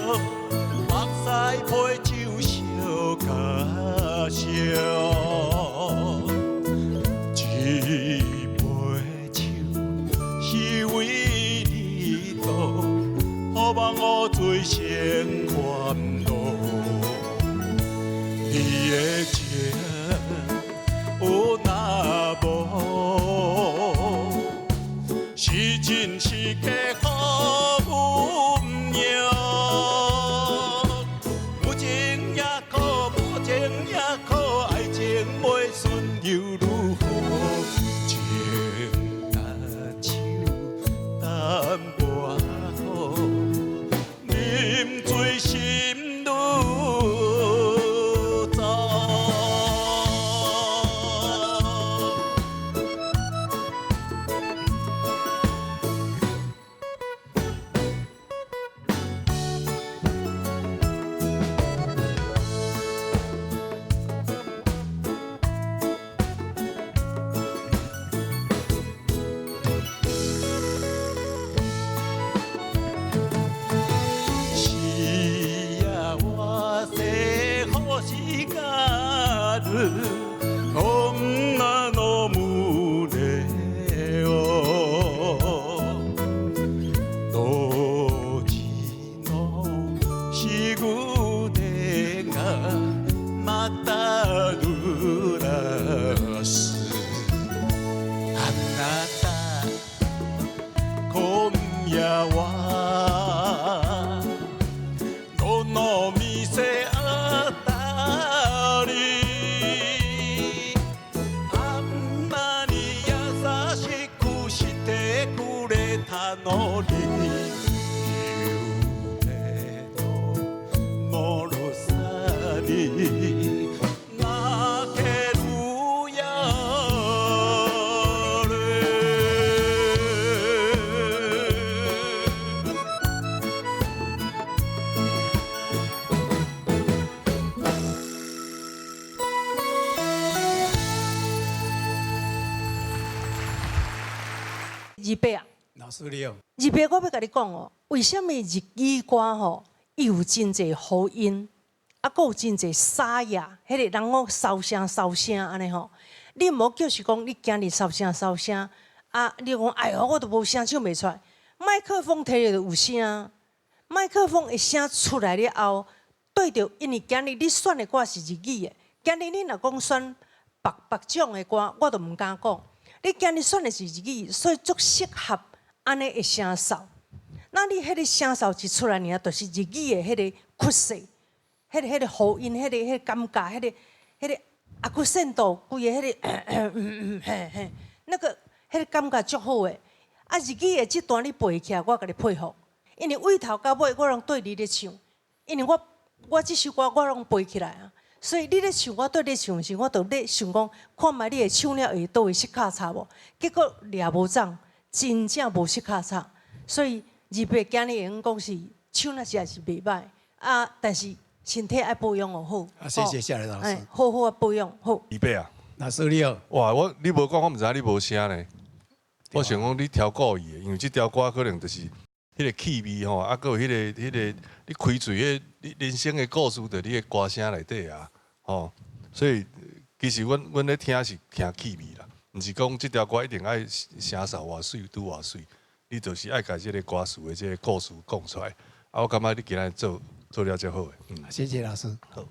目屎批酒相佮烧。這杯酒是為你倒，予望我醉生煩惱。你的情有若無，是真是假予阮贏。有情也苦，無情也苦，愛情袂順又如何？情若手淡薄仔苦，啉醉心愈燥。幸せ欲しがる女の胸を路地の時雨がまた濡らす。あなた今夜はどの店あたり？あんなに優しくしてくれたのに、夢のもろさに泣けるやれ。二伯啊，老師你好。二伯，我欲共你講哦，為啥物日語歌吼，伊有真濟和音，啊，閣有真濟沙啞，彼個人講收聲收聲按呢吼。你毋好就是講你今日收聲收聲，啊，你講哎喲，我都無聲唱袂出來。麥克風提著就有聲，麥克風的聲出來了後，對著，因為今日你選的歌是日語的，今日你若講選別別種的歌，我都毋敢講。你今日選的是日語，所以足適合按呢的聲調。那你彼個聲調一出來爾，就是日語的彼個曲勢，彼個和音，彼個感覺，彼個アクセント，規个彼個嘿嘿，那個彼個感覺足好的。啊，日語的這段你背起來，我共你佩服，因為對頭到尾我攏對你咧唱，因為我這首歌我攏背起來啊，所以你咧唱，我對你唱時，我就咧想講，看覓你會唱了會佗位失卡插無？結果掠無總，真正無失卡插。所以二伯今日會用講是唱得實在是袂䆀啊，但是身體愛保養哦好。啊，謝謝夏老師。好好啊保養好。二伯啊，老師你好。哇，我你無講，我毋知影你無聲呢。我想講你調故意的，因為這條歌可能就是彼個氣味吼，啊，閣有彼個你開喙，彼個你人生的故事，佇你的歌聲內底啊，吼，所以其實阮咧聽是聽氣味啦，毋是講這條歌一定愛聲嗽偌媠，拄偌媠，你就是愛共這個歌詞的這個故事講出來。啊，我感覺你今日做了足好的。謝謝老師。好。